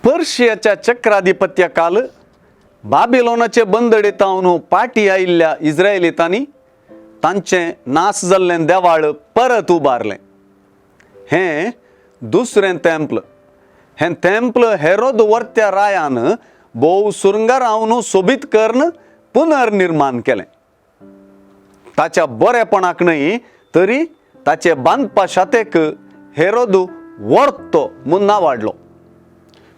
पर्शियाच्या चक्राधिपत्या काल बाबिलोनाचे बंदडेतावन पाटी आयिल्ल्या इस्रायलितांनी तांचें नास जाल्लें देवाळ परत उबारलें. हें दुसरें तेंप्ल. हें तेंप्ल हेरोद वर्त्या रायान भोव सुरंगारावन सोबीत करून पुनर्निर्माण केलें. ताच्या बरेपणाक न्हय तरी ताचे बांदपा शातेक हेरोद वर्तो म्हूण नांवाडलो.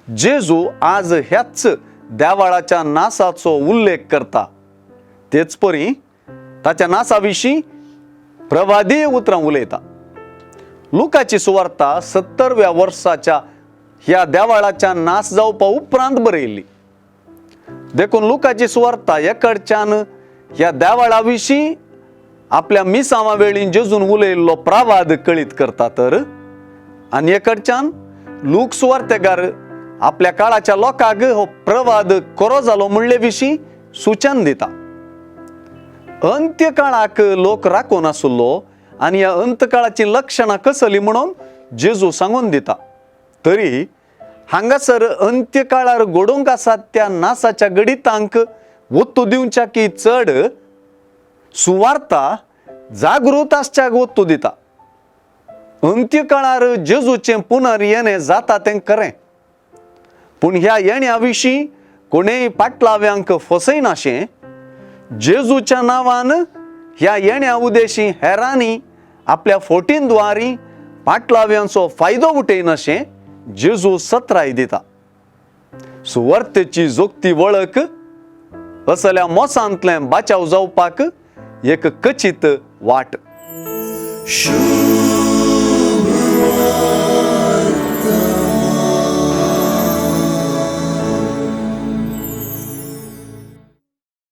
जेजू आज ह्याच देवाळाच्या नासाचो उल्लेख करता. तेच परी ताच्या नासा विशीं प्रवादीय उतरां उलयता. लुकाची सुवार्ता 70व्या वर्साच्या ह्या देवाळाच्या नास जावपा उपरांत बरयल्ली. देखून लुकाची सुवार्ता एकडच्यान ह्या देवाळा विशीं आपल्या मिसांवा वेळी जेजून उलयल्लो प्रवाद कळीत करता, तर आनी एकडच्यान लूक सुवार्तेगार आपल्या काळाच्या लोकांक हो प्रवाद खरो जालो म्हणले विशीं सुचन दिता. अंत्यकाळाक लोक राखून आसलो आनी ह्या अंतकाळाचीं लक्षणां कसलीं म्हणून जेजू सांगून दिता. तरी हांगासर अंत्यकाळार घडोवंक आसात त्या नासाच्या गडितांक ओत्तू दिवच्या की चड सुवार्ता जागृत आसच्याक ओत्तू दिता. अंत्यकाळार जेजूचें पुनर्येणें जाता तें खरें, पूण ह्या येण्या विशीं कोणेय पाटलाव्यांक फसयनाशें जेजूच्या नांवान ह्या येण्या उदेशी हेरांनी आपल्या फोटींद्वारी पाटलाव्यांचो फायदो उठयनाशें जेजू सत्राय दिता. सुवार्तेची जोगती वळख असल्या मोसांतलें बाचाव जावपाक एक कचीत वाट. शुभ.